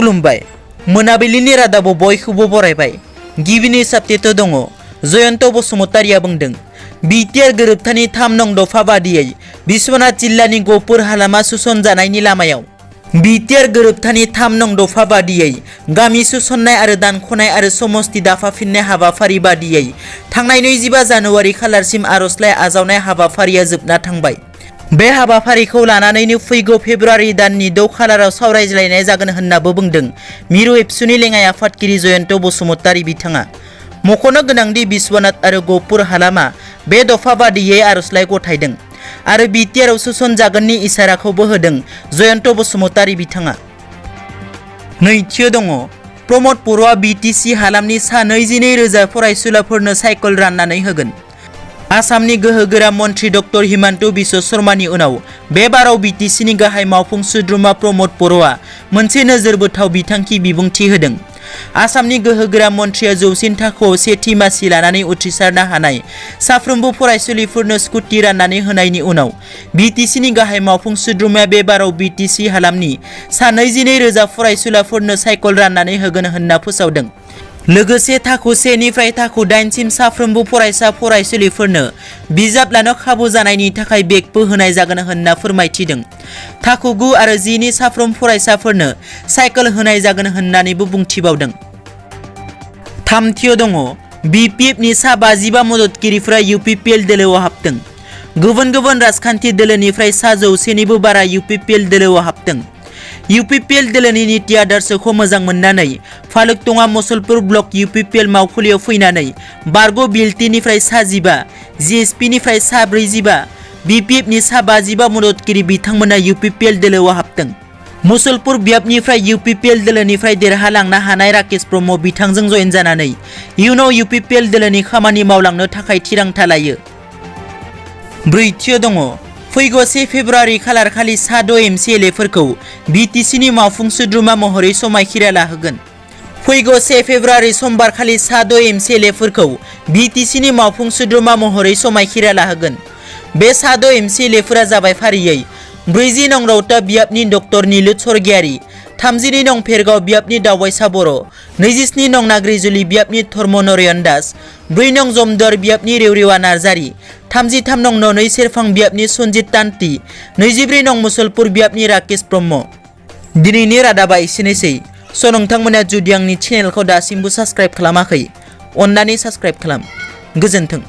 खुलुमबाय मोनाबिलिनि रादाबाव बयखौबो बरायबाय। गिबिनि साबटेटआव दङ जयन्त बसुमतारिया बुंदों BTR गोरोबथानि 3 नं दफा बादियै बिश्वनाथ जिल्लानि गहपुर हालामा सुसनजानायनि लामायाव। BTR गोरोबथानि 3 नं दफा बादियै गामि सुसननाय आरो दानख'नाय आरो समस्ति दाफाफिननाय हाबाफारि बादियै थांनाय 25 जानुवारि खालारसिम आर'जलाइ आजावनाय हाबाफारिया जोबना थांबाय। बे हाबाफारिखौ लानानैनो फैगौ फेब्रुवारि दाननि 6 खालाराव सावरायज्लायनाय जागोन होन्नाबो बुंदों मिरु एबसुनि लेङाइ आफादगिरि जयन्त बसुमतारि बिथाङा। मख'नो गोनांदि बिश्वनाथ आरो गहपुर हालामा बे दफा बादियै आर'जलाइ गथायदों आरो BTR आव सुसनजागोननि इसाराखौबो होदों जयन्त बसुमतारि बिथाङा। नैथियाव दङ प्रमद बर'आ BTC हालामनि सा 22,000 फरायसुलाफोरनो साइकेल राननानै होगोन। आसामनि गोहोगोरा मन्त्रि डक्टर हिमन्त बिश्व शर्मानि उनाव बे बाराव BTCनि गाहाय मावफुं सोद्रोमा प्रमद बर'आ मोनसे नोजोरबोथाव बिथांखि बिबुंथि होदों। आसामनि गोहोगोरा मन्त्रिया जौसिन थाखोआव सेथि मासि लानानै उथ्रिसारनो हानाय साफ्रोमबो फरायसुलिफोरनो स्कुटि राननानै होनायनि उनाव BTCनि गाहाय मावफुं सोद्रोमाया बे बाराव BTC हालामनि सा 22,000 फरायसुलाफोरनो साइकेल राननानै होगोन होनना फोसावदों। लोगोसे थाखो 1 निफ्राय थाखो 8 सिम साफ्रोमबो फरायसा फरायसुलिफोरनो बिजाब लानो खाबु जानायनि थाखाय बेगबो होनाय जागोन होनना फोरमायथिदों। थाखो 9 आरो 10 नि साफ्रोम फरायसाफोरनो साइकेल होनाय जागोन होननानैबो बुंथिबावदों। थामथियाव दङ BPFनि सा 55 मददगिरिफोरा UPPL दोलोआव हाबदों। गुबुन गुबुन राजखान्थि दोलोनिफ्राय सा 100निबो बारा UPPL दोलोआव हाबदों। UPPL दोलोनि नीति आदर्शखौ मोजां मोननानै फालुकतङा मुसलपुर ब्लक UPPL मावखुलियाव फैनानै बारग' बिएलटिनिफ्राय सा 15, GSPनिफ्राय सा 45, BPFनि सा 55 मददगिरि बिथांमोना UPPL दोलोआव हाबदों। मुसलपुर ब्याबनिफ्राय UPPL दोलोनिफ्राय देरहालांनो हानाय राकेश ब्रह्म बिथांजों जयेन जानानै इयुनाव UPPL दोलोनि खामानि मावलांनो थाखाय थिरांथा लायो। ब्रैथियाव दङ फैगौ 1 फेब्रुवारि खालारखालि सा 6 MCLAफोरखौ BTCनि मावफुं सोद्रोमा महरै समायखिरा लाहोगोन। फैगौ 1 फेब्रुवारि समबारखालि सा 6 MCLAफोरखौ BTCनि मावफुं सोद्रोमा महरै समायखिरा लाहोगोन। बे सा 6 MCLAफोरा जाबाय फारियै 40 नं रौता बियाबनि डक्टर नीलुत स्वर्गियारी, 32 नं फेरगाव बियाबनि दावबायसा बर', 27 नं नाग्रिजुलि बियाबनि धर्म नरयन दास, 4 नं जमदुवार बियाबनि रेवरेवा नार्जारी, 33 नं ननै सेरफां बियाबनि सन्जित तान्ति, 24 नं मुसलपुर बियाबनि राकेश ब्रह्म। दिनैनि रादाबा एसेनोसै। स' नोंथांमोना जुदि आंनि चेनेलखौ दासिमबो साबस्क्राइब खालामाखै अन्नानै साबस्क्राइब खालाम। गोजोन्थों।